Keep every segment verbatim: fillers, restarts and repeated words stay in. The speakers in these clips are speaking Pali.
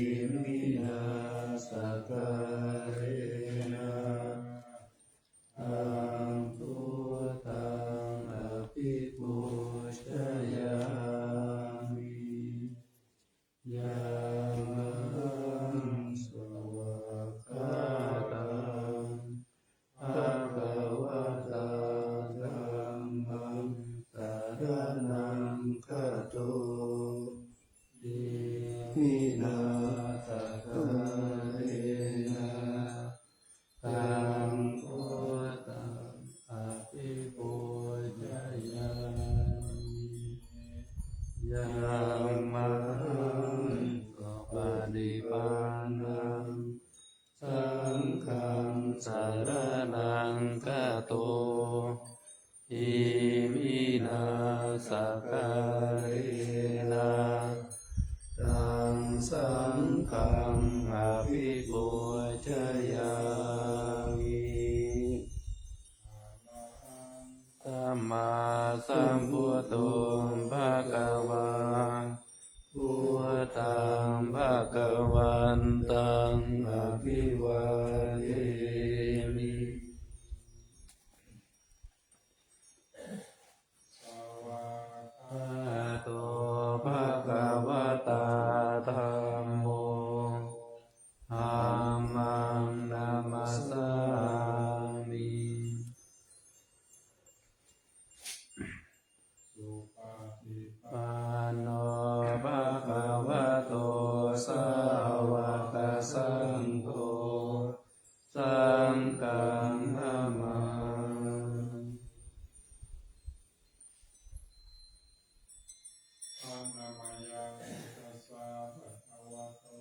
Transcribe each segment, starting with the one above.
Iminā sakkārena taṃ buddhaṃ abhipūjayāmi. Yamhaṃ svākkhātaṃ bhagavatā dhammaṃ saraṇaṃ gato. Iminā sakkārena taṃ buddhaṃ abhipūjayāmi. Yamhaṃ supaṭipannaṃ saṅghaṃ saraṇaṃ gato. Iminā sakkārena taṃ saṅghaṃ abhipūjayāmi. Sammāsambuddho bhagavā, buddhaṃ bhagavantaṃ abhivādemi. Svākkhāto bhagavatā dhammo, dhammaṃ namassāmi. Supaṭipanno bhagavato sāvakasaṅgho, saṅghaṃ namāmi. Annamāya buddhassa bhagavato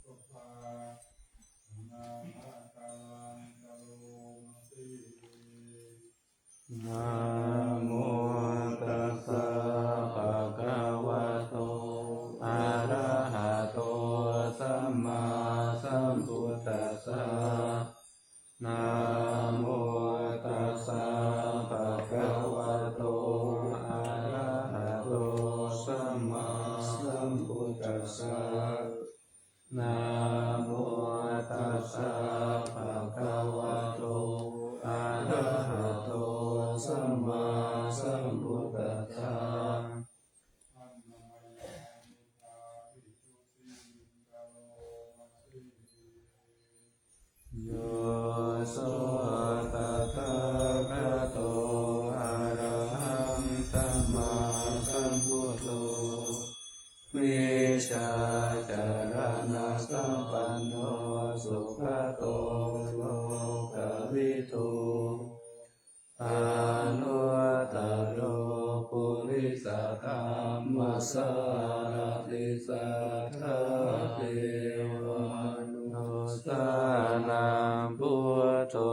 pubbabhāganāmakaraṃ karoma se. Namo tassa bhagavato arahato sammāsambuddhassa. Namo tassa bhagavato arahato sammāsambuddhassa. Namo tassa bhagavato arahato sammāsambuddhassa. Yo so tathāgato arahaṃ sammāsambuddho, vijjācaraṇasampanno sugato lokavidū, anuttaro purisadammasārathi satthā devamanussānaṃ buddho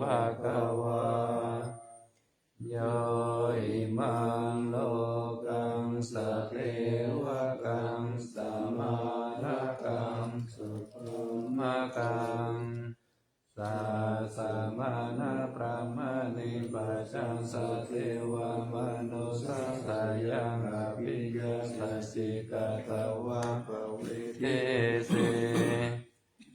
bhagavā. Yo imaṃ lokaṃ sadevaṃ samārakaṃ subrahmakaṃ, sassamaṇabrāhmaṇi pajaṃ sadevamanussasāyaṃ abhiññāsaccikatvā pavedesi.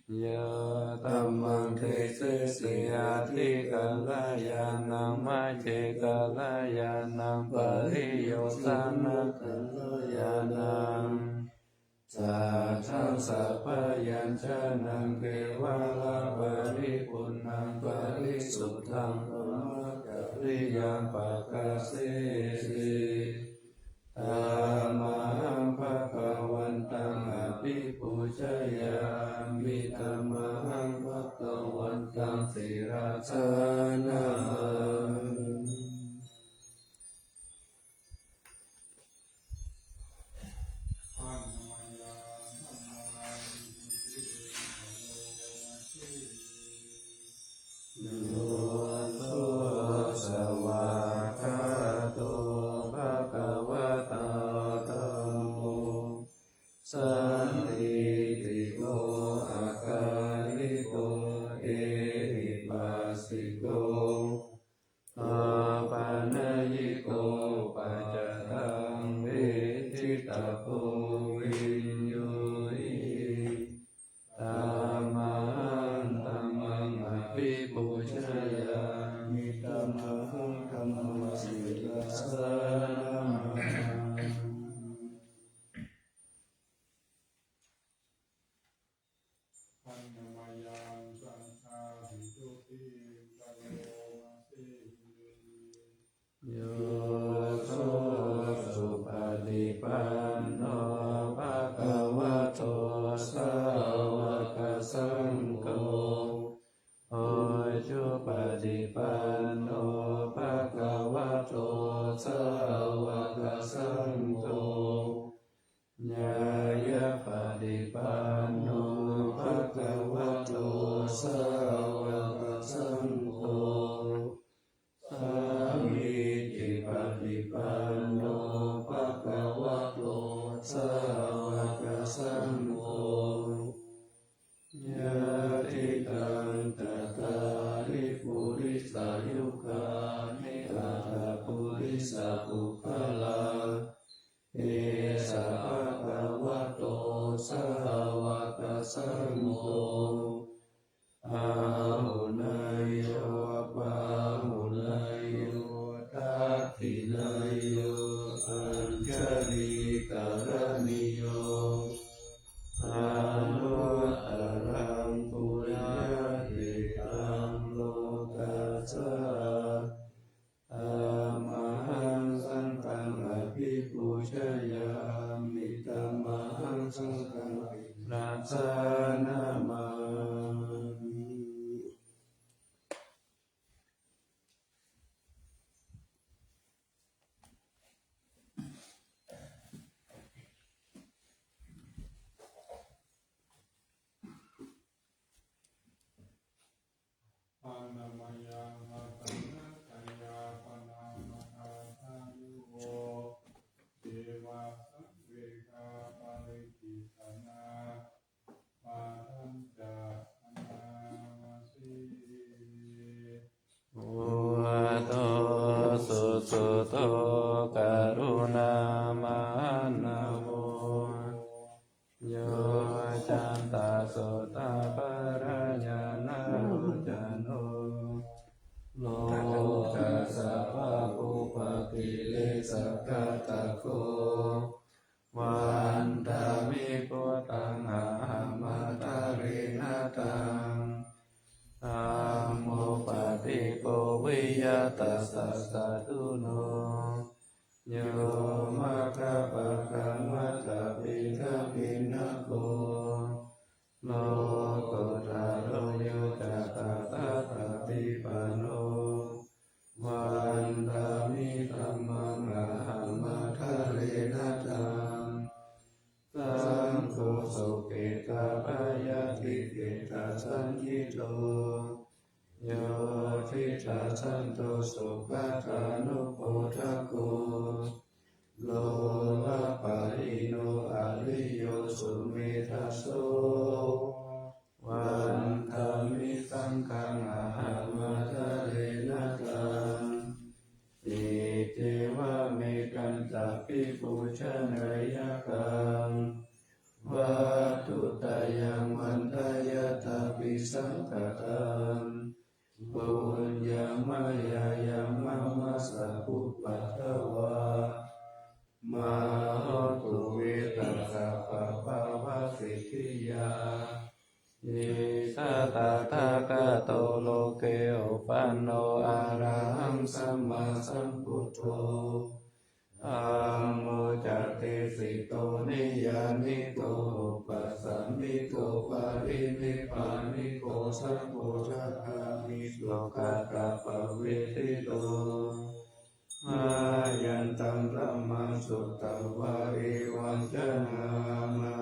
Yo dhammaṃ desesi atthi kalyāṇaṃ, majjhe kalyāṇaṃ, pariyosāna kalyāṇaṃ, saddaṃ sabbayañjanaṃ kevalaparipuṇṇaṃ parisuddhaṃ brahmacariyaṃ pakāsesi. Tamāhaṃ bhagavantaṃ abhipūjayāmi, tamāhaṃ bhagavantaṃ sirasā namāmi. Yo so svākkhāto bhagavatā dhammo, sandiṭṭhiko akāliko ehipassiko, Handa mayaṃ saṅghābhijjhutiṃ karomasi. Yo so supaṭipanno bhagavato sāvakasaṅgho, ujupaṭipanno bhagavato sāvakasaṅgho, ñāyapaṭipanno bhagavato sāvakasaṅgho, sāmīcipaṭipanno bhagavato sāvakasaṅgho, yadidaṃ cattāri purisayugāni aṭṭha purisapuggalā, esa bhagavato sāvakasaṅgho, āhuneyyo pāhuneyyo dakkhiṇeyyo añjalikaraṇīyo, anuttaraṃ puññakkhettaṃ lokassa. Tamahaṃ saṅghaṃ abhipūjayāmi, tamahaṃ saṅghaṃ siresaṃ namāmi. Handa mayaṃ ratanattayapanamatādāyo, devasāvekaparidevanā, padañca bhaṇāma se. Buddho susuddho karuṇāmahaṇṇavo, yocantaṃ sotapadānaṃ ñāṇalocano, lokassa pāpūpakilesaghātako, vandāmi buddhaṃ ahamatharena taṃ. Dhammo paṭipo viya tassa satthuno, yo maggapākaṃ vata petābhiṇhako, lokuttaro yo ca tathāgatapaṭipanno, vandāmi dhammaṃ ahamatharena taṃ. Saṅgho sokethabyādiketasaññito, yo diṭṭhasanto sugatānubodhako, lokapālino ariyo sumedhaso, vandāmi saṅghaṃ ahamatharena taṃ. Iccevamettañca abhipūjaneyyaṃ, vatthuttayaṃ vandeyyatāpi saṅkhataṃ. Puññaṃ mayā yaṃ mama sabbupaddavā, mā hontu ve tassa pāpāvasiddhiyā. Issa tathāgato loke uppannā arahaṃ sammāsambuddho, dhammo ca desito niyyāniko upasāmiko parinibbāniko saṅgho ca gāmi sugatappavedito. Mayantaṃ dhammaṃ sutvā evaṃ janāma,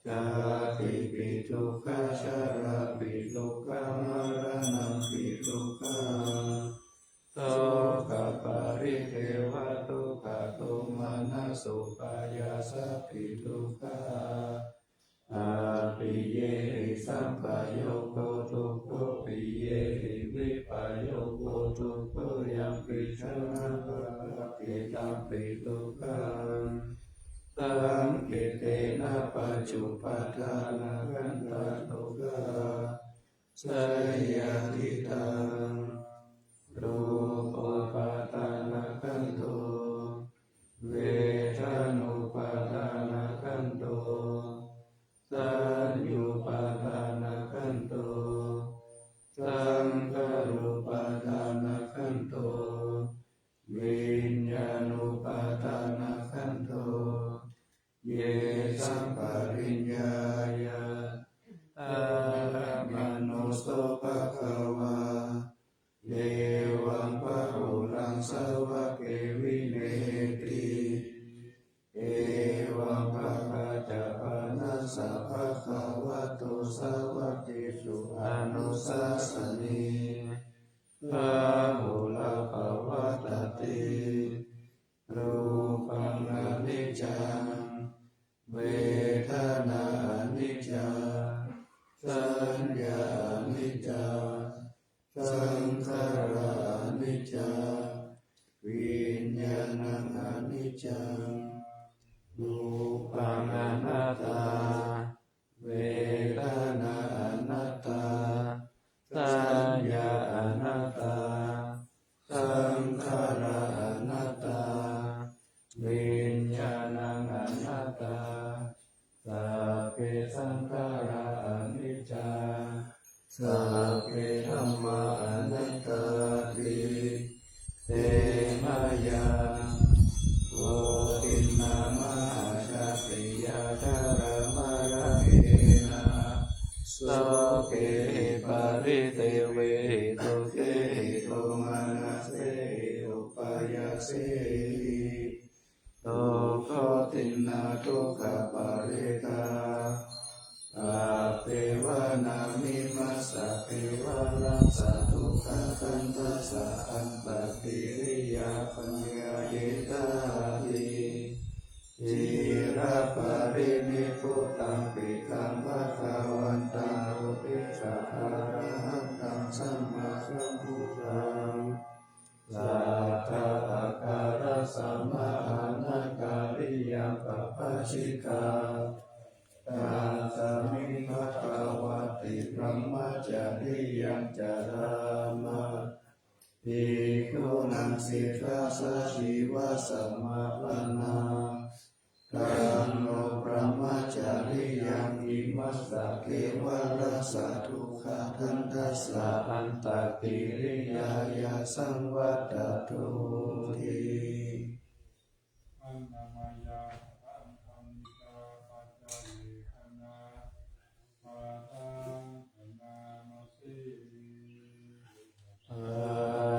jātipi dukkhā jarāpi dukkhā maraṇampi dukkhaṃ, sokaparidevadukkhadomanassupāyāsāpi dukkhā, appiyehi sampayogo dukkho, piyehi vippayogo dukkho, yampi dukkhā tampi dukkhaṃ, saṅkhittena pañcupādānakkhandhā dukkhā, seyyathidaṃ. Rūpupādānakkhandho, vedanupādānakkhandho, saññupādānakkhandho, bhagavato sāvakīsu anusāsanī, bahulā pavattati. Rūpaṃ aniccaṃ, vedanā aniccā, saññā aniccā, saṅkhārā aniccā, viññāṇaṃ aniccaṃ. Rūpaṃ anattā, vedanā anattā, saññā anattā, saṅkhārā anattā, viññāṇaṃ anattā. Sabbe saṅkhārā aniccā, sabbe dhammā anattāti. Te mayā koṭiṇṇā mahāsatiyā jalamaggena, sokehi paridevehi dukkhehi domanassehi upāyāsehi, dukkhoṭiṇṇā dukkhaparitā appeva nāmimassa kevalassa dukkhakkhandhassa antakiriyā paññāyetāti. Ciraparinikkhutaṃ piṭṭhaṃ bhagavantaṃ uddissa arahantaṃ sammāsambuddhaṃ, saddhaṃ-akāsa-mahānāgariyaṃ pabbajitā. Tasmiṃ bhagavati brahmacariyaṃ carāma, bhikkhūnaṃ sikkhāsājīvasamāpannā. Taṃ no brahmacariyaṃ imassa kevalassa dukkhakkhandhassa antakiriyāya saṃvattatu ti. Annamāya paṭhaviddhā paccavekkhana pāṭhaṃ bhaṇāma se.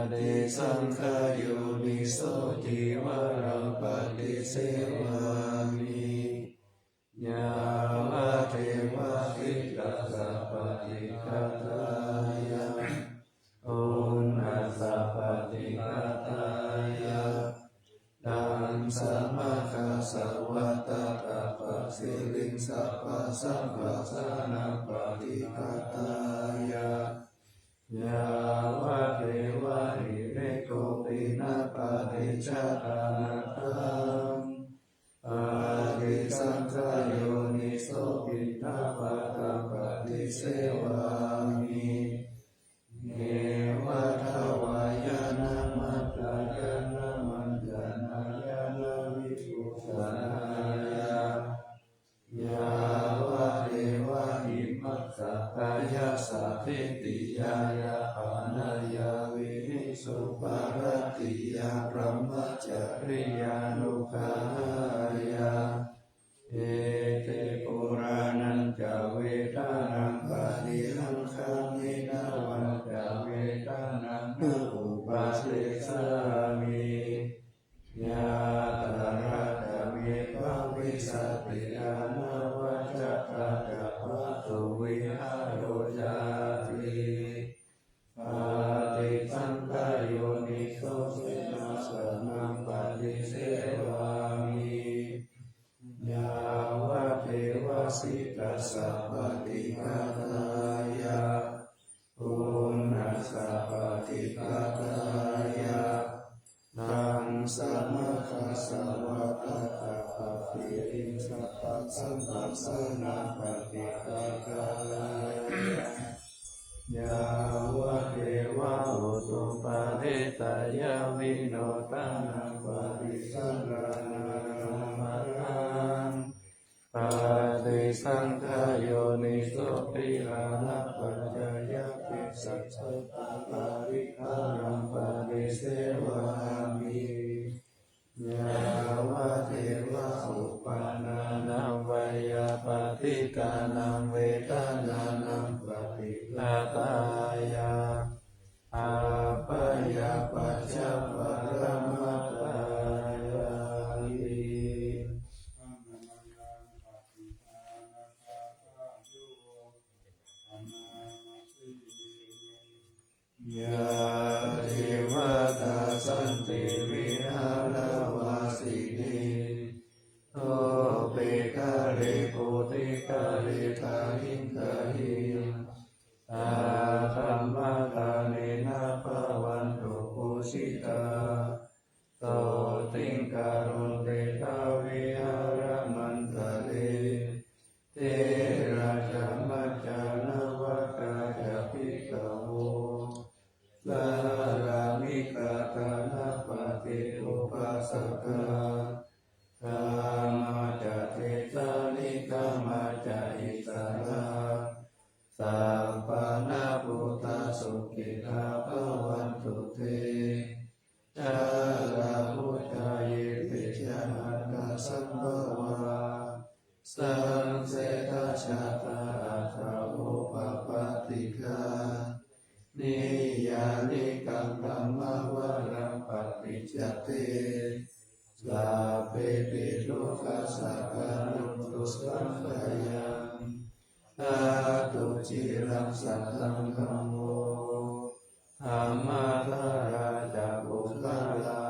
Paṭisaṅkhā yoniso cīvaraṃ paṭisevāmi, yāvadeva sītassa paṭighātāya, uṇhassa paṭighātāya, Taṃ samaggāsa vātapāpasiriṃsapasamphassānaṃ paṭighātāya, yāvadeva hirikopinapaṭicchādanatthaṃ. Paṭisaṅkhā yoniso piṇḍapātaṃ paṭisevāmi, neva davāya na madāya na maṇḍanāya na vibhūsanāya, yāvadeva imassa kāyassa ṭhitiyā yāpanāya vihiṃsuparatiyā brahmacariyānuggahāya. Iti purāṇañca vedanaṃ paṭihaṅkhāmi navañca vedanaṃ na uppādessāmi, yātrā ca me bhavissati anavajjatā ca vātuvihāro cāti. Paṭisaṅkhā yoniso senāsanaṃ paṭisevāmi, yāvadeva sītassa paṭighātāya, uṇhassa paṭighātāya, taṃ samaggāsa vātapāpasiriṃsapasamphassānaṃ paṭighātāya, yāvadeva utuparissayavinodanaṃ paṭisallānārāmatthaṃ. Paṭisaṅkhā yoniso pilānapaccayabhesajjaparivhāraṃ paṭisevāmi, yāvadeva uppannānaṃ vāyāpāditānaṃ vedanānaṃ paṭighātāya, abyāpajjhaparamatāyāti. Yā devatā santi vihāravāsinī, thūpe ghare bodhighare tahiṃ tahiṃ, tā dhammadānena bhavantu pūjitā, sotthiṃ karontedha vihāramaṇḍale. Therā ca majjhā navakā ca bhikkhavo, sārāmikā dānapatī upāsakā, gāmā ca desā nigamā ca issarā, sappāṇabhūtā sukhitā bhavantu te. Jalābujā yepi ca aṇḍasambhavā, saṃsedajātā athavopapātikā, niyyānikaṃ dhammavaraṃ paṭicca te, sabbepi dukkhassa karontu saṅkhayaṃ. Ṭhātu ciraṃ sataṃ dhammo, dhammaddharā ca puggalā,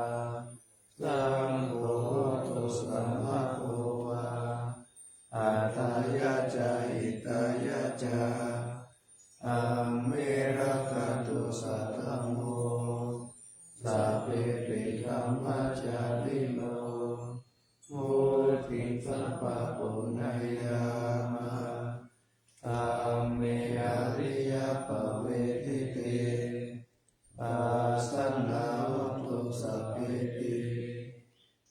saṅgho hotu samaggo va, atthāya ca hitāya ca, amhe rakkhatu saddhammo, sabbepi dhammacārino, vuḍḍhiṃ sampāpuṇeyyāma, dhamme ariyappavedite. Pasannā hontu sabbepi,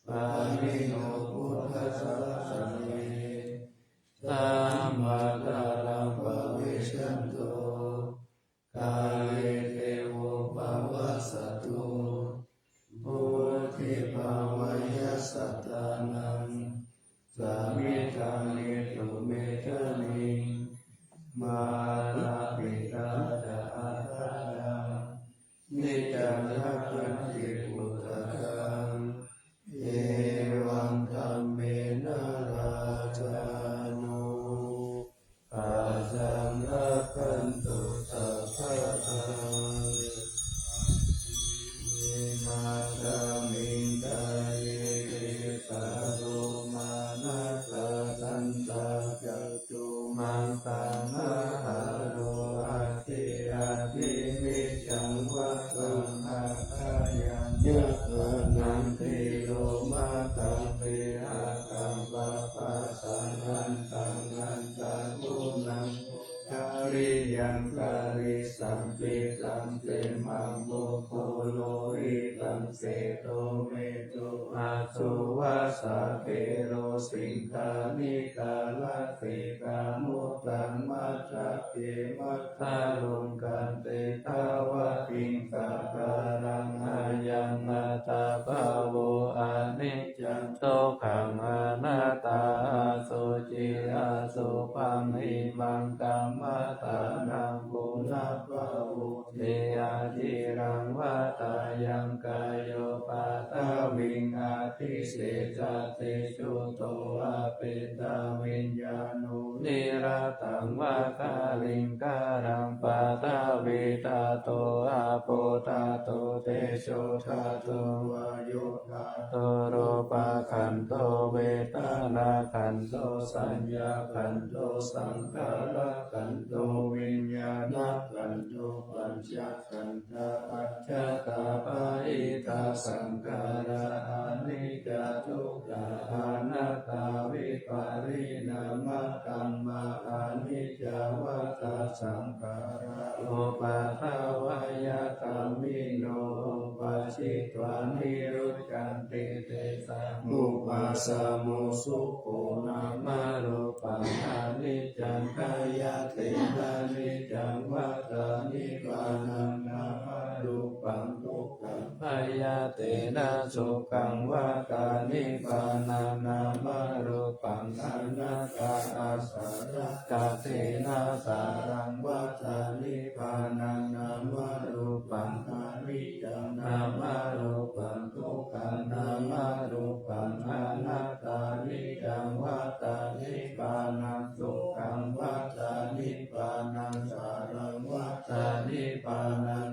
pāṇino buddhasāsane, sammā dhāraṃ pavecchanto, kāle devo pavassatu. Vuḍḍhibhāvāya sattānaṃ, samiddhaṃ netu medaniṃ, mātā pitā ca atrajaṃ, niccaṃ rakkhanti puttakaṃ, evaṃ dhammena rājāno, pajaṃ rakkhantu sabbadā. Imasmiṃ kāye desā domānasā dantā cundumaṇḍanaharo ati ati niccaṃ vata bhayaṃ yakkhaṇaṃ tilomatabbe akaṃ pappasaṃ antaṃ antaguṇaṃ puggaliyam karisaṃ pisaṃ khemaṃ puggulo itaṃ seṭṭho metthu asuvassa thero siṅghanikā rasikamuddaṃ mattha ke matthaluṅgante dvāvatiṃsākāraṃ ayaṃ attabhāvo aniccaṃ dukkhaṃ anattā asuci asubhaṃ imaṃ kammadānaṃ punabbhavoti aciraṃ vata yaṃ kāyo paṭhaviṃ adhisessati chuddho apetaviññāṇo nirattaṃ va kaliṅgaraṃ paṭhavīdhātu āpodhātu tejodhātu vāyodhātu rūpakkhandho vedanākkhandho saññākkhandho saṅkhārakkhandho viññāṇakkhandho pañcakkhandhā ajjhattā bahiddhā saṅkhārā aniccā dukkkhā anattā vipariṇāmadhammā aniccā vata saṅkhārā uppādavayadhammino uppajjitvā nirujjhanti tesaṃ vūpasamo sukho nāmarūpaṃ aniccaṃ khayyatenaniccaṃ vata nibbānaṃ nāmarūpaṃ dukkhaṃ khayyatenasukhaṃ vata nibbānaṃ nāmarūpaṃ anattā āsarakkhatena sāraṃ vata nibbānaṃ nāmarūpaṃ aniccaṃ nāmarūpaṃ dukkhaṃ nāmarūpaṃ anattā niccaṃ vata nibbānaṃ sukhaṃ vata nibbānaṃ sāraṃ vata nibbānaṃ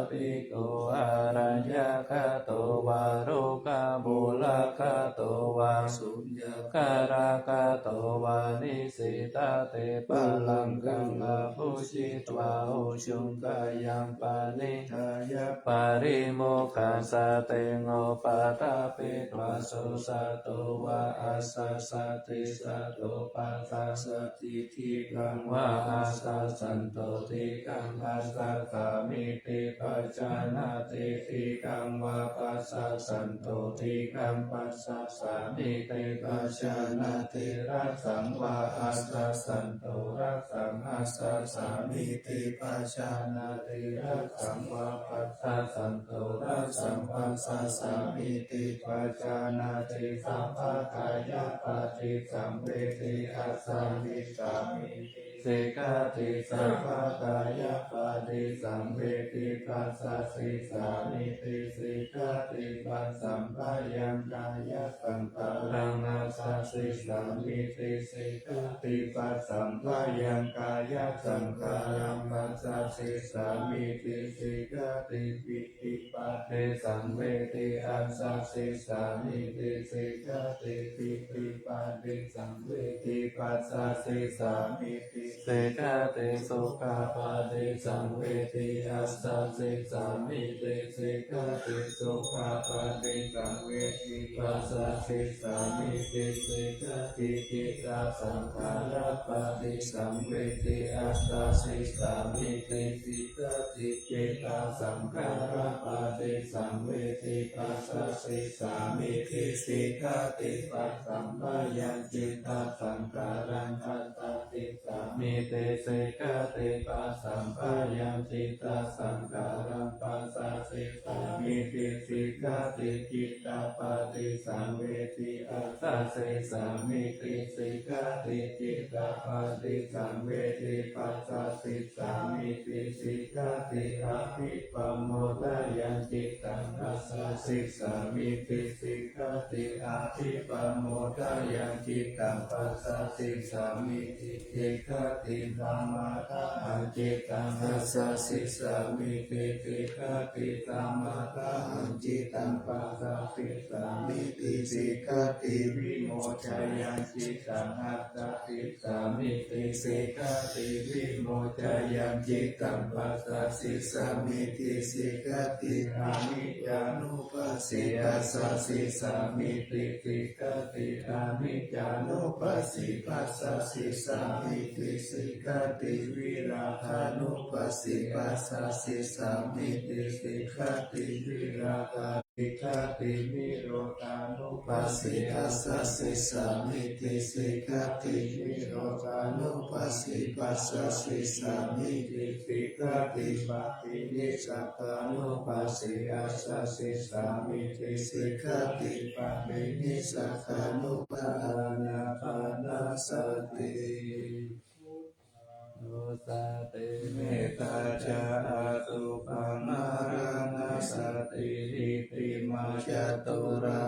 Bhikkhu araññagato vā rogāmulagato vā suññakāragatto vā nisīdati pālaṅkaṃ abhujitvā ujuṃ kāyaṃ paṇidhāya parimukhasatiṃ upaṭṭhapetvā so sato vā assa sati sato passasati dīghaṃ vā assa santo dīghaṃ passāmīti pajānāti dīghaṃ vā passassanto dīghaṃ passāmīti pajānāti rassaṃ vā assa santo rassaṃ passāmīti pajānāti rassaṃ vā passassanto rassaṃ passāmīti pajānāti sabbakāyapaṭisaṃvedi assāmīti sikkhati sabbakāyapaṭisaṃvedi passāmīti sikkhati passamphayaṃ kāyasaṅkhāraṃ assāmīti sikkhati passamphayaṃ kāyasaṅkhāraṃ passāmīti sikkhati piṭṭhi paṭisaṃvedi assāmīti sikkhati piṭṭhipaṭisaṃvedi passāmīti sikkhati sukhapaṭisaṃvedi assāmīti sikkhati sukhapaṭisaṃvedi passāmīti sikkhati cittasaṅkhārapaṭisaṃvedi assāmīti sikkhati cittasaṅkhārapaṭisaṃvedi passāmīti sikkhati passamphayaṃ cittasaṅkhāraṃ passāmīti sikkhati passamphayaṃ cittasaṅkhāraṃ passāmīti sikkhati cittapaṭisaṃvedi assāmīti sikkhati cittapaṭisaṃvedi passāmīti sikkhati abhipamodāyaṃ cittaṃ passāmīti sikkhati abhipamodāyaṃ cittaṃ passāmīti sikkhati samatthaṃ cittaṃ passāmīti sikkhati samatthaṃ cittaṃ passāmīti sikkhati vimoccāyaṃ cittaṃ passāmīti sikkhati vimoccāyaṃ cittaṃ passāmīti sikkhati aniccānu passi passāmīti sikkhati aniccānupassi passāmīti sikkhati virāgānupassi passāmīti sikkhati virāgā sikkhati nirodhānupassi passāmīti sikkhati nirodhānupassi passāmīti sikkhati paṭinissag gānupassi passāmīti sikkhati paṭinissagānupassi ānāpānasati. Buddhānusati mettā ca asubhaṃ maraṇā sati itimā caturā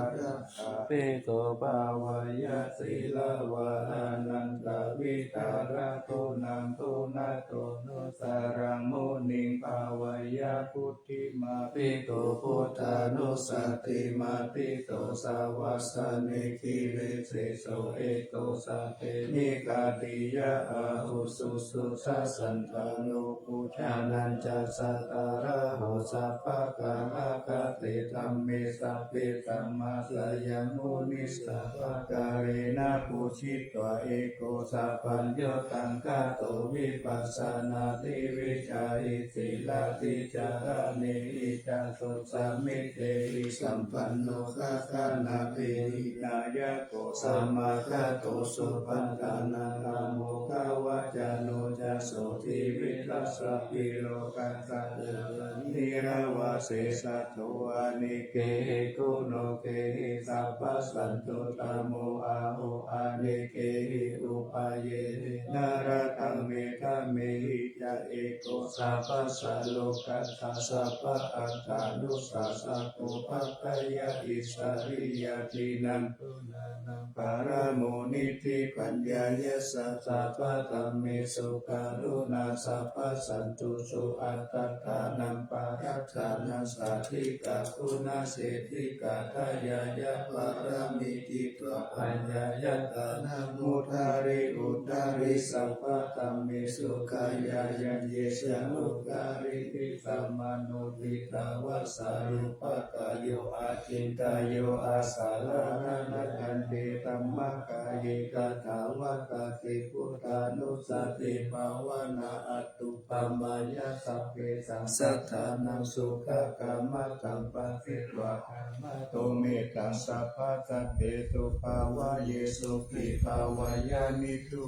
bhikkhu bhāweyya sīlavā anantavītarā guṇaguṇato nusaraṃ muniṃ bhāweyya buddhimā bhikkhu buddhānussatimatthito sāvassane giriseso eko sate migadiyā ahu susu ca santano pujanañca sādaraho sabbakālakate dhamme sabbe dhammassayaṃ muni sabbakārena pūjitvā eko sabbaññutaṃ gato vipassanādhi vijjāhi sīlādhi caraṇehi ca susamitehi sampanno kallaṃ ehinā ko samāgato supaṭṭhānattamo gavacano ca sotthi vilassabhi lokassa caraṇī Neva sesato anīkehi guṇokehi sabbasantuttamo aho anīkehi upāyehi naratthaṃ medhamehi ca eko sabbasā lokassa sabba attānussasako paccayā isariyā dīnaṃ paramunissi paññāya sabba dhammesu karuṇā sabba santusu attattānaṃ parattānaṃ sādhikā guṇaseṭṭhikā dāyāya pāramī citvā paññāya dānaṃ mudhari uddhari sabba dhammesu kāyāyaṃ ye ca lokadhipatī samāno ṭhitā vassa rūpakāyo acintayyo asaramāraṃ ante dhammakāye tathāgatā ti buddhānussatī bhāvanā atthupamayā sabbesaṃ sattānaṃ sukhakammataṃ pharitvā khamatu mettaṃ sabbasattesu bhāvaye sukhī bhāvaye niddu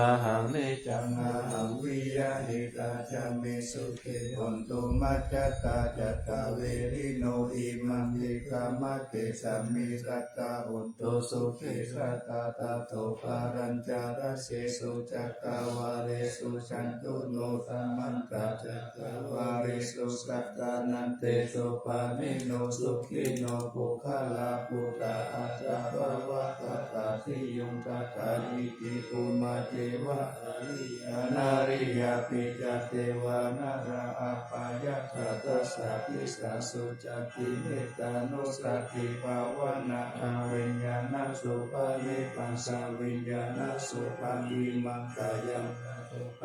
ahaṃ niccaṃ ahaṃ viya hitatā ca me sukhī hontu majjhattā ca saverino imaṃ diṭṭhamadesāmi sadā hontu sukhī sadā tato palañca dasesu cakkavāḷesu cantū no samantā cakkavāḷesu sattanantesu pāṇino sukhino puggalā buddhā atta bhavatātā siyuṃ tathā iti bhummā ceva ariyā nariyāpi ca devā nalā appayatthatā saddhisā sucati mettānussati bhāvanā aviññāṇaṃ subhāvetaṃ saviññāṇaṃ subhaṃ imaṃ kāyaṃ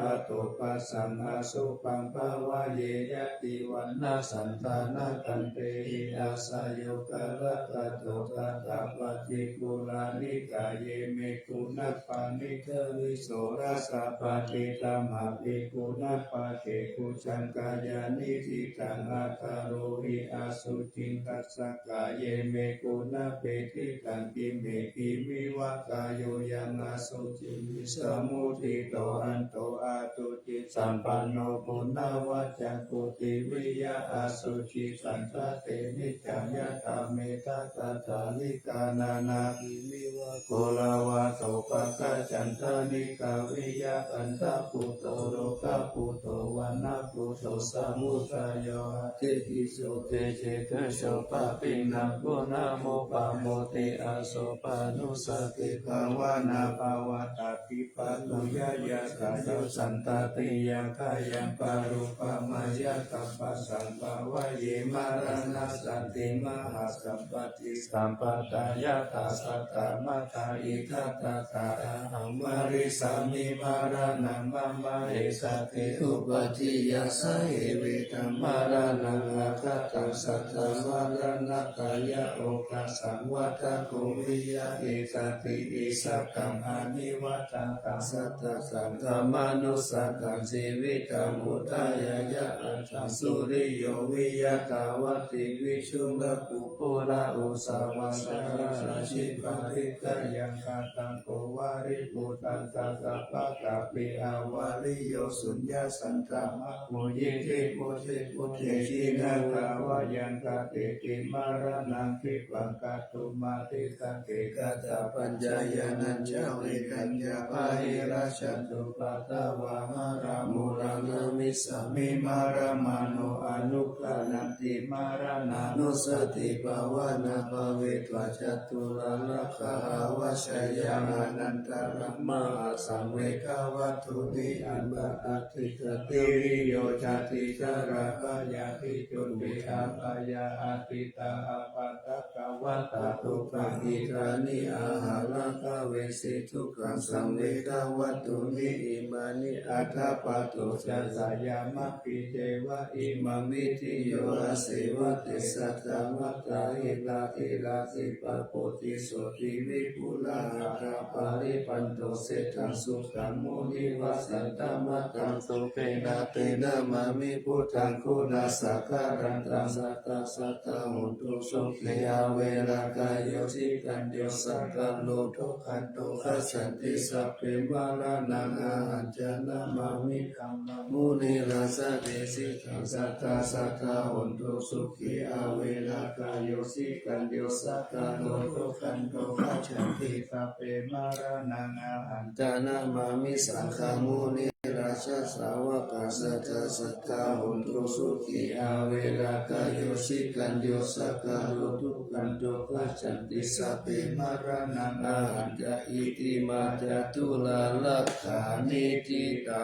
ato passaṃ asubhaṃ bhāvaye yadi vaṇṇasantanakantehi asayukarakato tathāppaṭikulā nikāye me guṇapāṇidhā visuddhasāpaṭidhammapi guṇapāṭi bhujaṅgāya niṭṭhitaṃ athārohi asuciṃ dassa kāye me guṇapetiṭṭhaṃ kimme khimiva kāyo yaṃ asuciṃ visamuṭṭhito anto asucisampanno puṇṇavacaṃ puthiviya asucisañsate niccaṃ yathā mettā kathālikā nānākimiva koḷavā sopāga cantalikkā viya kaṭṭha bhūto rogabhūto vaṇṇabhūto samudayo aṭṭhibhijo tejegujo pāpiṇṇaṃ guṇamopamodi asopanussati bhāvanā bhavatāti paṭuyyāya kāyo santāti yaṅ kāyaṃ parūpamayya taṃpassaṃ bhāvaye maraṇassanti mahāsampatti sampadā yathā saddamattā idha tattha ahaṃ marissāmi maraṇaṃ mama essati uppādeyya sahevedaṃ maraṇaṃ aggaṭaṃ saddamaranakāya oghatisaṃ vadago viya ettadi issakaṃ anivajjataṃ saddasaṅghamanussaṃ jīvitaṃ udayāya aṭṭhaṃsu riyo viya dvattiṃ vijuṃ laghu pura usavā saha rājī parittayaṃ kataṃ ko vārivuddaṃ sassapakapi avariyo suññasaddhamā muyidhi buddhi buddhe jinagāvayaṃ kati ti maraṇaṃ khippaṃ kātumadhisati katthapaññāya nañca vekaññā bāhirajjhattupaddavā maramuraṃ namissāmi maramāno anugganaṃ ti maraṇānussatibhāvanā bhāvetvā caturāgā avajjeyya anantarā mahāsaṃvegavatthuni aṭṭha atthi ca tiriyo cati jarābhayā piriññāti juti apāyā atītā appaṭikavatā dukkhappattidāni ahaṃ rakkhaṃ vesi dukkhasaṃvegavattuni imāni aṭṭha pādo ca sayampi ceva imaṃ videyya aseva te saddamattā hitāhi rājī pāpūti sotthi vipulā attha paripūto seṭṭhaṃ sukhaṃ munivasaṃ tamataṃ sukhena te namāmi buddhaṃ guṇasāgaraṃ sattā sadā hontu sukhī. Averā kāyo citañño saṅgarū dukkhando gacchanti sabbe maraṇaṃ ahañca namāmi dhammaṃ munirājadesitaṃ. Sattā sadā hontu sukhī. Averā kāyo citañño saṅgarū dukkhando gacchanti sabbe maraṇaṃ ahañca namāmi saṅghaṃ munirājassa. Sāvakā sattā sadā hontu sukhī. Averā kāyo citañño saṅgarū dukkhando gacchanti sabbe maraṇaṃ ahañca. Itimā caturāḷhikāniṭṭhitā.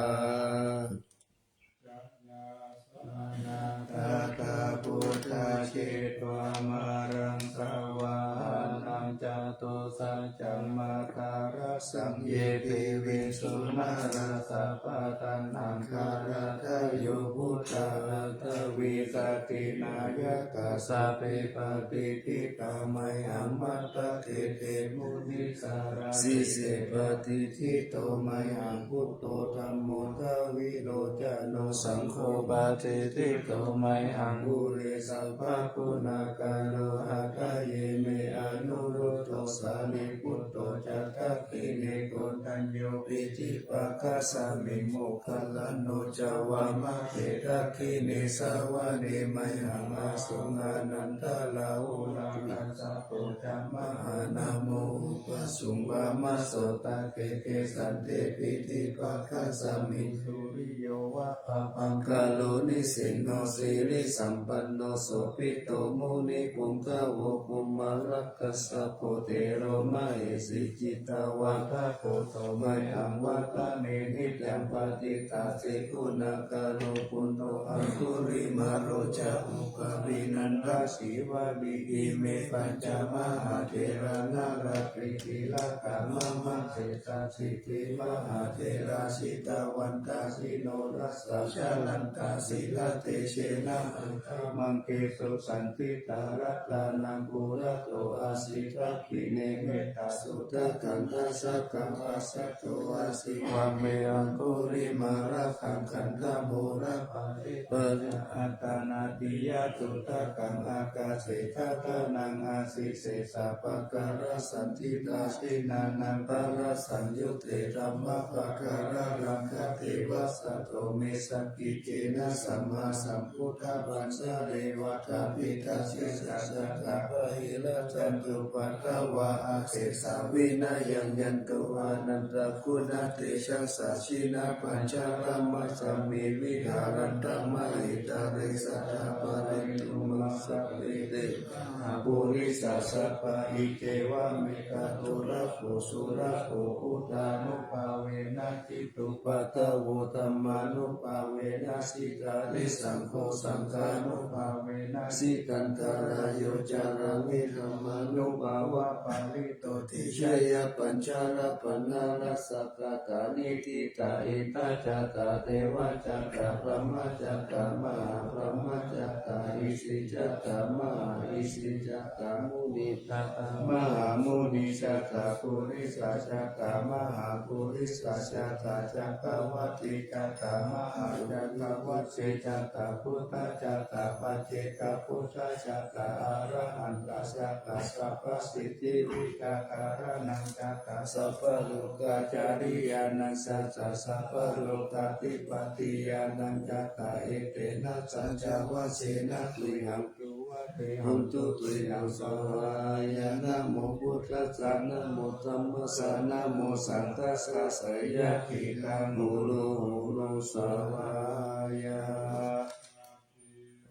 Tatra buddhā jetvā māraṃ savāhanaṃ catusaccāmatarasaṃ ye piviṃsu narāsabhā. Taṇhaṅkarādayo buddhā aṭṭhavīsati nāyakā sabbe patiṭṭhitā mayhaṃ matthake te munissarā. Sīse patiṭṭhito mayhaṃ buddho dhammo dvilocano saṅgho patiṭṭhito mayhaṃ ure sabbaguṇākaro. Hadaye me anuruddho sāriputto ca dakkhiṇe koṇḍañño piṭṭhibhāgasmiṃ moggallāno ca vāmake. Dakkhiṇe savane mayhaṃ āsuṃ ānandarāhulā kassapo ca mahānāmo ubhāsuṃ vāmasotake. Kesante piṭṭhibhāgasmiṃ suriyo va pabhaṅkaro nisinno sirisampanno sobhito munipuṅgavo. Kumārakassapo thero mahesī cittavādako so mayhaṃ vadane niccaṃ. Patiṭṭhāsi guṇākaro buddho aṅgulimālo ca ukāli nandasīvalī. Ime pañca mahātherā nalāṭe tilakā mama. Sesāsīti mahātherā jitavantā jinorasā jalantā sīlatejena aṅgamaṅgesu saṇṭhitā. Ratanaṃ purato āsi dakkhiṇe mettasuttakaṃ dhajaggaṃ pacchato āsi vāme aṅgulimālakaṃ. Khandhamoraparittañca āṭānāṭiyasuttakaṃ ākāse chadanaṃ āsi sesā pākārasaṇṭhitā. Jinā nānāvarasaṃyutte dhammapākāralaṅkate vasato me sakiccena sammāsambuddhapañjare. Vātapittādisañjātā bāhirajjhattupaddavā asesā vinayaṃ yantu anantaguṇatejasā. Jinapañjaramajjhamhi viharantaṃ mahītale sadā pālentu maṃ sabbe te mahāpurisāsabhā. Iccevamekato rakkho surakkho buddhānubhāvena jitupaddavo dhammānubhāvena jitārisaṅgho saṅghānubhāvena jitantarāyo carāmi dhammānubhāvapālito. Tejayyapañjarapaṇṇarasakkatā niṭṭhitā ittā jātā devā jātā brahmā jātā mahābrahmā jātā isī jātā mahāisī jātā munisāsabhā mahāmunisāsabhā purisājātā mahāpurisājātā cakkavatti jātā mahācakkavattī jātā buddhajātā paccekabuddhajātā arahantajātā sabbasiddhivijjādharānañjātā sabbalokācariyānañjātā sabbalokādhipatiyānañjātā etena saccavajjena tuyhaṃ suvatthi hotu tuyhaṃ svāhāya. Namo buddhassa namo dhammassa namo saṅghassa. Jayasiddhi hulu hulu svāhāya.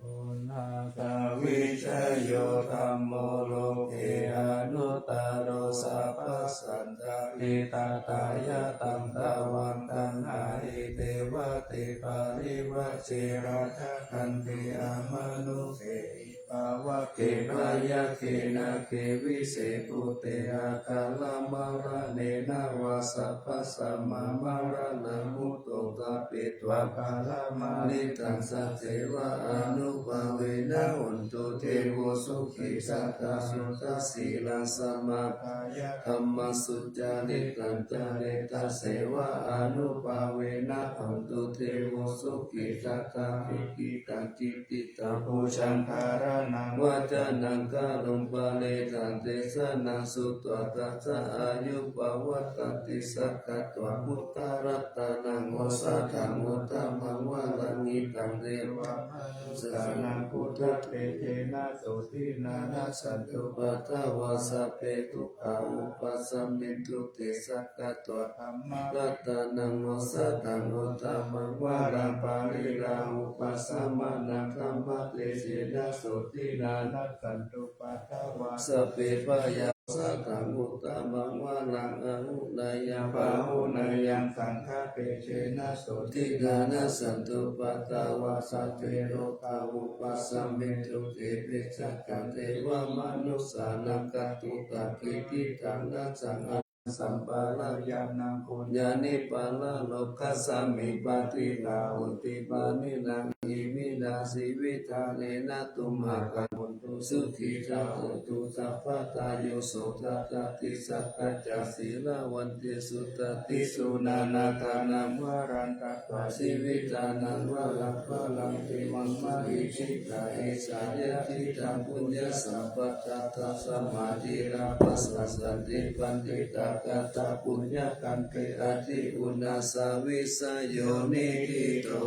Unnatavijayo dhammo loke anuttaro sabbasattahitatthāya. Taṃ tvaṃ gaṇhāhi devate parivajje rakkhanti amanussehi. pāvake byagghe nāge vise bhūte akālamaraṇena vā sabbasmā maraṇamuttamaṃ pāpetvā pāramāritaṃ saddeva ānubhāvena hontu devevo sukhī sadā suddhasīlaṃ samādāya dhammaṃ sucaritaṃ careti aseva ānubhāvena hontu devevo sukhī sadā suddhasīlaṃ samādāya bhūtaṃ dhāraṇaṃ vācanaṃ karuṃ parittaṃ desanaṃ sutvā tassa āyu pavaḍḍhatīti. Sakkatvā buddharatanaṃ osathaṃ uttamaṃ varaṃ hitaṃ devamanussānaṃ buddhatejena sotthinā nassantupaddavā sabbe dukkhā vūpasamentu te. Sakkatvā dhammaratanaṃ osathaṃ uttamaṃ varaṃ pariḷāhūpasamanaṃ dhammatejena sotthinā nassantupaddavā sabbe bhayā osathaṃ uttamaṃ varaṃ āhuneyyaṃ pāhuneyyaṃ saṅghatejena sotthinā nassantupaddavā sabbe rogā vūpasamentu te. Vijjācaraṃ devamanussānaṃ kātukaṃ kiñcittaṃ na saṃ sambharaṃ yānaṃ puññāni pāraḷokassāmiṃ paṭilahuntī pāṇinā iminā jīvitā nena tumhākaṃ. Hontu sukhitā hontu sabbadā. Yo sotthā daṭṭhi sakkacca sīlavantī sutatthi suṇānā dānaṃ varaṃ datvā jīvitadaṃ balaṃ balaṃ evaṃ mahīsitā esā yadidaṃ puññasampadaṃ tasmā dhīrā pasassanti paṇḍitā katapuññakkhette adhigunāsavisayo niṭṭhito.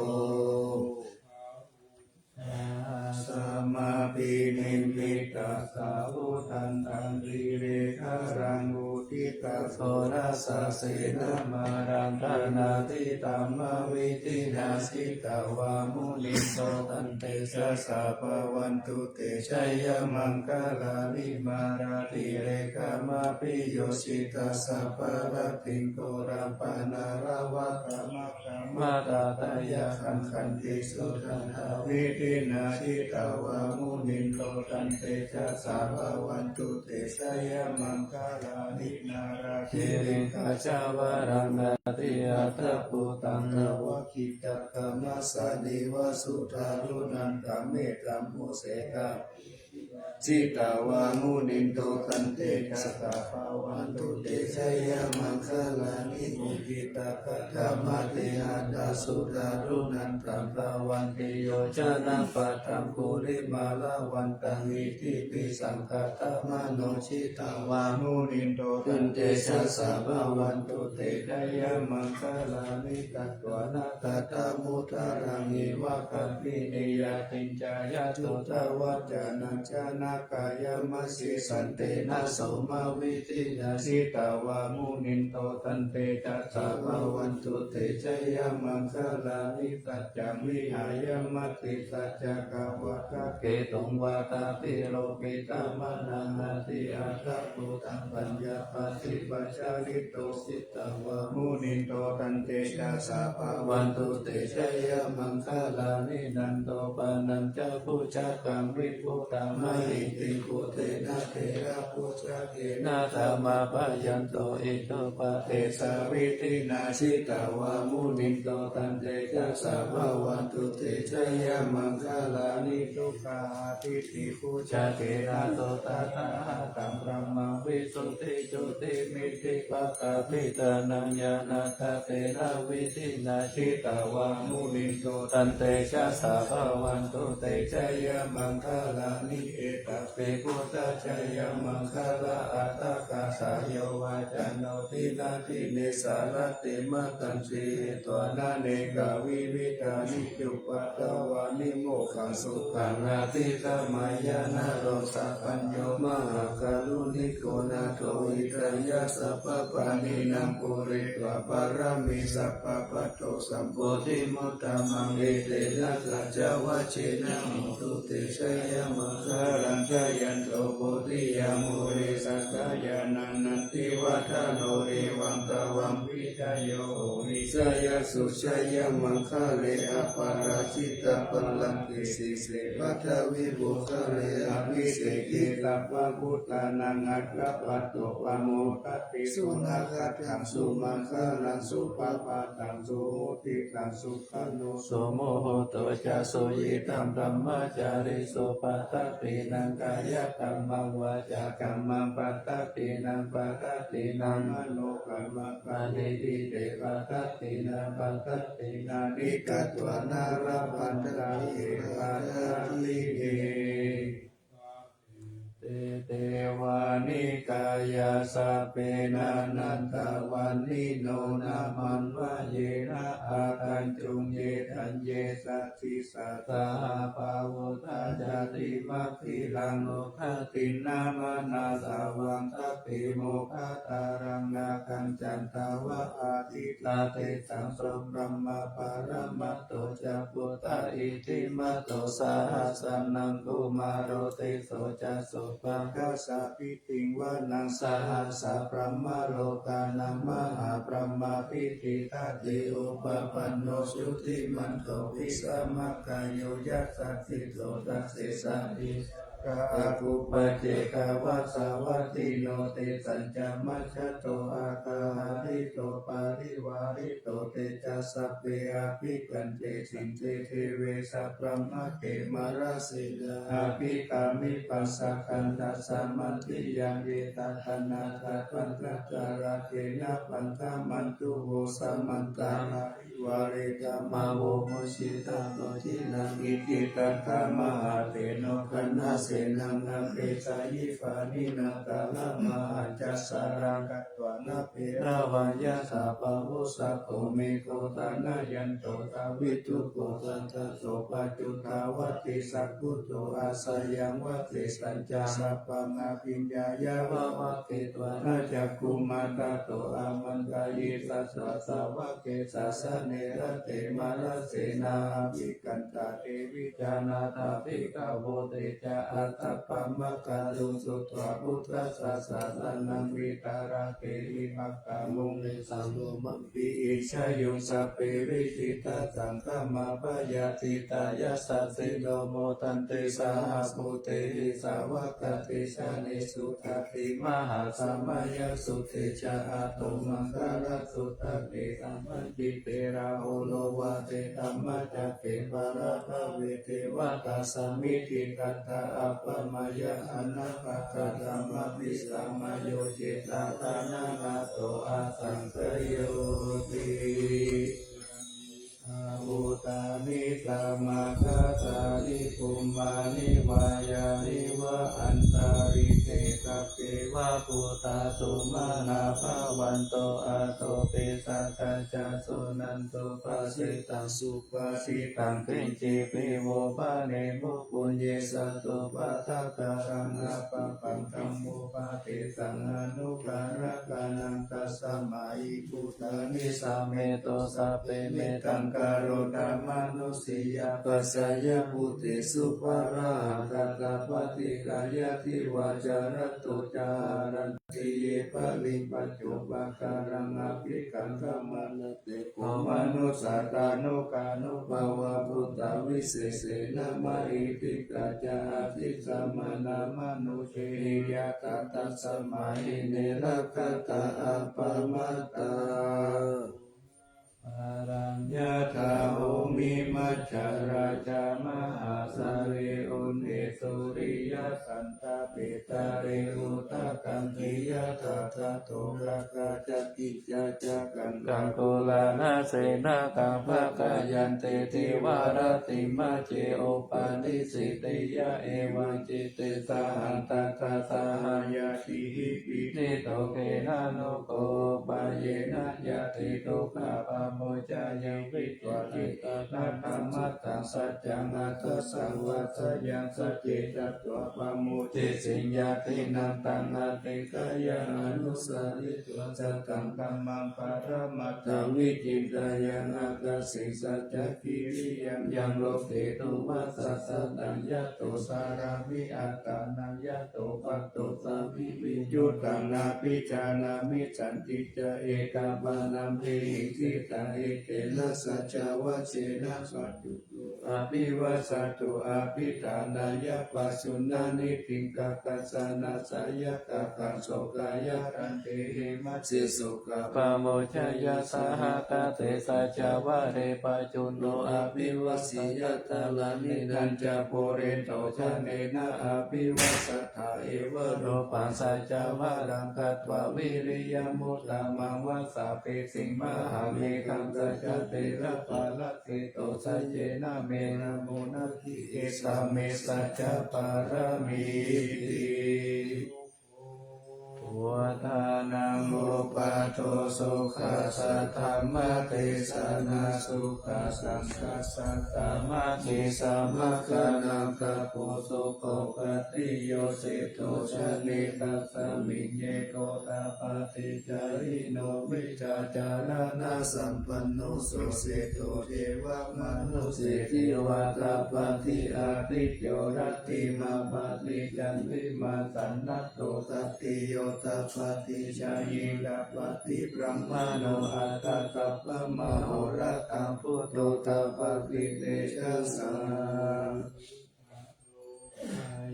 Samābhinimmitasāvudhantaṃ grīmekhalaṃ uditaghorasasenamāraṃ dānādidhamma vidhinā jitavā munindo taṃ tejasā bhavatu te jayamaṅgalāni. Mārātirekamabhiyujjhitasabbarattiṃ ghorampanāḷavakamakkhamathaddhayakkhaṃ khantīsudantavidhinā jitavā munindo taṃ tejasā bhavatu te jayamaṅgalāni. Nāḷāgiriṃ gajavaraṃ atimattabhūtaṃ dāvaggicakkamasanīva sudāruṇantaṃ mettambusekavidhinā jitavā munindo taṃ tejasā bhavatu te jayamaṅgalāni. Ukkhittakhaggamatihatthasudāruṇantaṃ dhāvantiyojanapathaṅgulimālavantaṃ iddhībhisaṅkhatamano jitavā munindo taṃ tejasā bhavatu te jayamaṅgalāni. Katvāna kaṭṭhamudaraṃ iva gabbhinīyā ciñcāya duṭṭhavacanaṃ janakāyamajjhe santena somavidhinā jitavā munindo taṃ tejasā bhavatu te jayamaṅgalāni. Saccaṃ vihāya matisaccakavādaketuṃ vādābhiropitamanaṃ atiandhabhūtaṃ paññāpadīpajalito jitavā munindo taṃ tejasā bhavatu te jayamaṅgalāni. Nandopanandabhujagaṃ vibudhaṃ mahiddhiṃ puttena therabhujagena damāpayanto iddhūpadesavidhinā jitavā munindo taṃ tejasā bhavatu te jayamaṅgalāni. Duggāhadiṭṭhibhujagena sudaṭṭhahatthaṃ brahmaṃ visuddhijutimiddhibakābhidhānaṃ ñāṇāgadena vidhinā jitavā munindo taṃ tejasā bhavatu te jayamaṅgalāni. Etāpi buddhajayamaṅgalaaṭṭhagāthā yo vācano dinadine sarate matandī hitvānanekavividhāni cupaddavāni mokkhaṃ sukhaṃ adhigameyya naro sapañño. Mahākāruṇiko nātho hitāya sabbapāṇinaṃ pūretvā pāramī sabbā patto sambodhimuttamaṃ etena saccavajjena hotu te jayamaṅgalaṃ. Jayanto bodhiyā mūle sakyānaṃ nandivaḍḍhano evaṃ tvaṃ Jayo hohi jayassu jayamaṅgale, aparājitapallaṅke sīse paṭhavipokkhare, abhiseke sabbabuddhānaṃ aggappatto pamodati. Sunakkhattaṃ sumaṅgalaṃ supabhātaṃ suhuṭṭhitaṃ, sukhaṇo sumuhutto ca suyiṭṭhaṃ brahmacārisu, padakkhiṇaṃ kāyakammaṃ vācākammaṃ padakkhiṇaṃ, padakkhiṇaṃ manokammaṃ paṇidhī te padakkhiṇā, padakkhiṇāni katvāna labhantatthe padakkhiṇe. Te devā nikāyā sabbe nānattavaṇṇino, nāmanvayena āgañchuṃ ye caññe sadisā saha. Pavutthajātimakkhilaṃ oghatiṇṇamanāsavaṃ, sabbe mokkhaddharaṃ āgañchantāva ādittā. Tesaṃ so brahmā paramatto ca puttā iddhimato saha. Sanaṅkumāro tisso ca sopāga sabbītiṃ vanaṃ sahasā brahmalokānaṃ mahābrahmābhitiṭṭhati. Upapanno jutimanto bhismākāyo yasassi so, dasettha di- Aggū paccekavasavattino, tesañca majjhato aggahārito parivārito. Te ca sabbe abhikkante sinde deve sabrahmake, mārasenā abhikkāmi passa kaṇhassa mandiyaṃ. Etha gaṇhatha bandhatha rāgena bandhamatthu vo, samantā parivāretha mā vo muñcittha koci naṃ. Iti tattha mahāseno kaṇhasenaṃ apesayi pāṇinā talamāhacca saraṃ katvāna bheravaṃ. Yathā pāvussako megho thanayanto savijjuko, tadā so paccudāvatti saṅkuddho asayaṃvase. Tañca sabbaṃ abhiññāya vavakkhitvāna cakkhumā, tato āmantayi satthā sāvake sāsane rate. Mārasenā abhikkantā te vijānātha bhikkhavo. Te ca ātappamakaruṃ sutvā buddhassa sāsanaṃ, vītarāgehi pakkāmuṃ nesaṃ lomampi iñjayuṃ. Sabbe vijitasaṅgāmā bhayātītā yasassino, modanti saha bhūtehi sāvakādesanesu. Dāni mahāsamayasutte ca ātomaṅgalasu- ttake, sabbajite rāhulā vācedhammacakke balappave devatā samitiṭṭhantā, appamāya anāgatā samāhita. Mayojitā dānaṃ ātaho asaṅkhayo hoti. Bhūtāni samāgatāni bhummāni vā yāni va antalikkhe, sabbe va bhūtā sumanā bhavantu, athopi sakkacca suṇantu bhāsitaṃ. Subhāsitaṃ kiñcipi vo bhaṇemu puññe, satthūpādakaraṃ appakantaṃ vo pāpetaṃ anukarampanāṃ, tasmā hi bhūtā nisāmetho sabbe, mettaṃ karotha mānusiyā pajāya bhūtesu, pahārādattā paṭiggaṇhāya divā ca ratto ca. Haranti ye baliṃ paccupakkhaṇaṃ abhikkantamaṇḍe, kho manussā tanukānubhāvā bhūtavisesena mahiddhikā ca. Atītamaddhamānubhūtehi yattha tasmā hi ne rakkhatha appamattā. Araññā ca bhūmi majjhattā ca mahāsāgare, uṇhisūriyasaṅ ṭhāpiṭare udakaṃ, yathā tadassitā ca kiñcā ca kaṅkhaṃ, koṇḍaññasenā kampakāyante, dīvāratimajjhe upanissi tiyā evaṃ, cete saha tassa saha ñātibhi, pīḷito kena no kho upāyena, ñātidukkhā pamuñceyya, hitvānanekavividhāni cupaddavāni, saccaṃ vadaṃ sāvadhayaṃ, sacce katvā pamodesi ñātīnaṃ taṃ ādikkāya anusaritvā sataṃ dhammaṃ paramatthaṃ vicintayāna. Ākāse saccagiriyaṃ yaṃ lokettu vāsavatthaṃ yato carāmi attānaṃ yato patto sāmi viññūhīnaṃ nābhijānāmi santi ca ekamanāpehi sitā etena saccavajjena satthu abhivajjatu abhidhānāya pasuṇāni dīgharattaṃ janakāyakam sokāyakam dehe majjhe sokapamodayasahagate saccavajje paccuno abhivajjeyya. Tadanenañca puriso janena abhivajjatā evarūpaṃ saccavajjam katvā viriyamuttamaṃ vāsapītiṃ mahābhikkhaṃ saccatthera palasito saccena merāmo natthi esa me saccapāramīti. Buddhānaṃ uppādo sukhā saddhammadesanā sukhā saṅghassa sāmaggī samaggānaṃ tapo sukho. Paṭirūpadesito jāne, kasmiñci gotapati jānino vijjācaraṇasampanno susikkhito ceva manusseti vata. Paṭihatthi coratthi mā paṭicchandi mā saṇ ṇato. Tatthi yotha paṭicchāyī ca paṭibrahmano, atha sabbamahorattaṃ buddho tapati tejasā.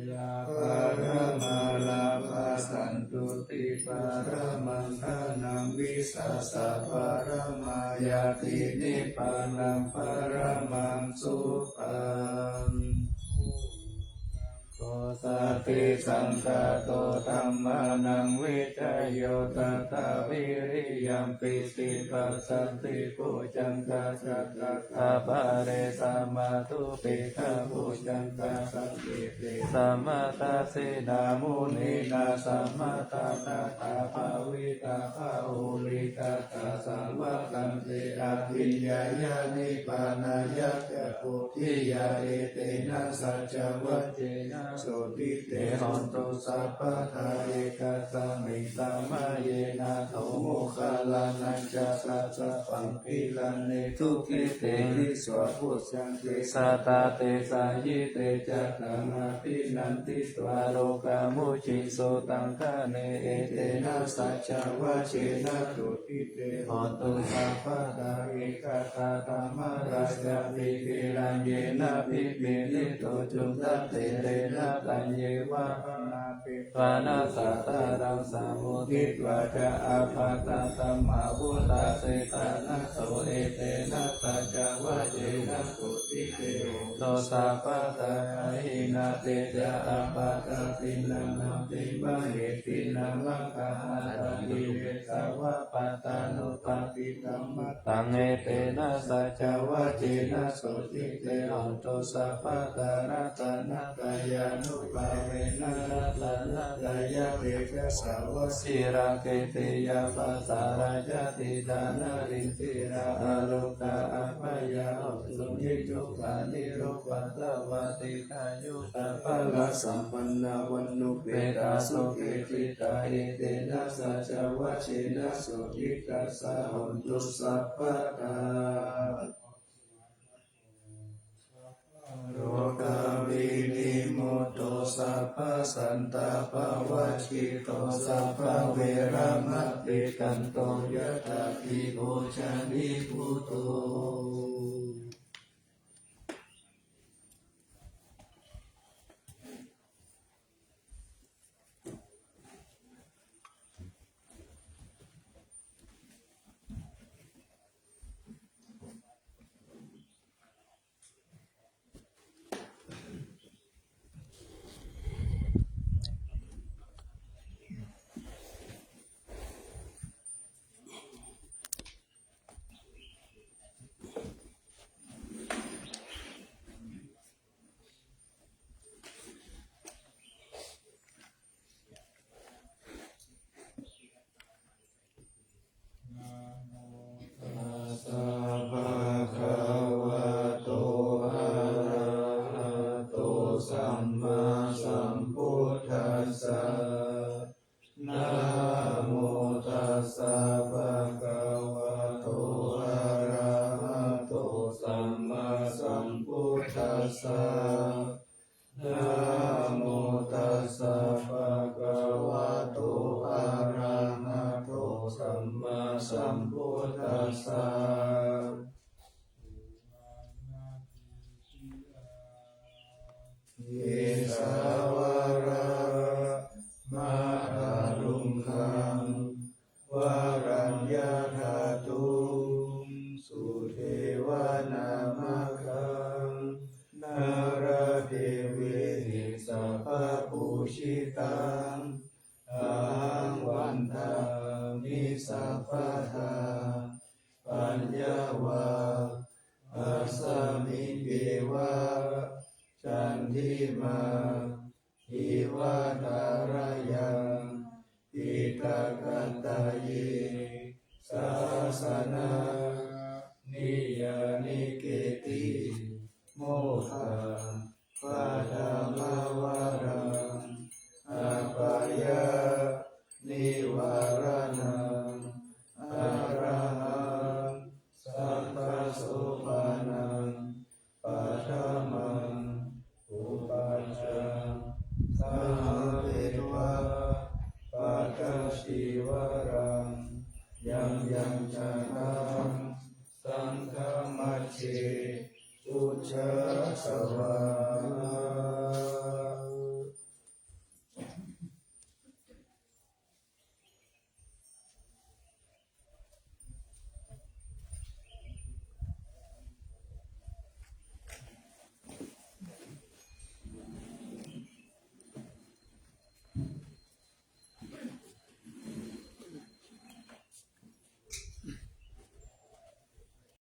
Yā paramā lābhā santuṭṭhī paramaṃ dhanaṃ vissāsaparamā ñātī nibbānaṃ paramaṃ sukhaṃ. Kho sati saṅkhāto dhammānaṃ vicayo tathā viriyampīti passaddhi bojjhaṅgā ca tathāpare samādhupekkhabojjhaṅgā saṅgheti sammadassinā munīnaṃ sammadakkhātā bhāvitā bahulīkatā sāvakā te abhiññāya nibbānāya ca bodhiyā. Etena saccavajjena sotthi te hotu sabbadā. Ekasmiṃ samaye nātho moggallānañca kassapaṃ gilāne dukkhite disvā bojjhaṅge satta desayi. Te ca taṃ abhinanditvā rogā mucciṃsu taṅkhaṇe. Etena saccavajjena sotthi te hotu sabbadā. Ekadā dhammarājāpi gelaññenābhipīḷito cundattherena taññeva bhaṇāpetvāna sādaraṃ sammoditvā ca ābādhā tamhā vuṭṭhāsi ṭhānaso. Etena saccavajjena sotthi te hotu sabbadā. Pahīnā te ca ābādhā tiṇṇannampi mahesinaṃ maggāhatakilesāva pattānuppattidhammataṃ. Etena saccavajjena sotthi te hotu sabbadā. Ratanattayānubhāvena ratanattayatejasā vajirakkhe tiyābhaddhā rājādhitā narīndhirā arogā abyāpajjho sugirho anīgho bhāgavā dīghā yukkhābalasampannā vaṇṇuppetā sukhī citā. Etena saccavajjena sotthi tassa hotu sabbadā. Rogā vinimutto sabbasantāpavajjito sabbaveramatikkanto yathāhi bojjhaṅgībhūto. Namo tassa bhagavato arahato sammāsambuddhassa. Kesavā vāramahalluṃ gandhaṃ varaṃ yadhātuṃ sudevanāmakam nāḷāgiriṃ sabbapūjitaṃ ahaṃ vandāmi sabbadā. Paññāvā asmiṃeva candimā iva tharayaṃ piṭakattaye sāsana niyanike ti mogham paṭhamavaraṃ apāya nivāraṇaṃ arahaṃ saṅghasopanam paṭhamaṃ upajjhaṃ sahapetvā pattacīvaraṃ yaṃ yaṃ jānaṃ saṅghamajjhe pūjasvā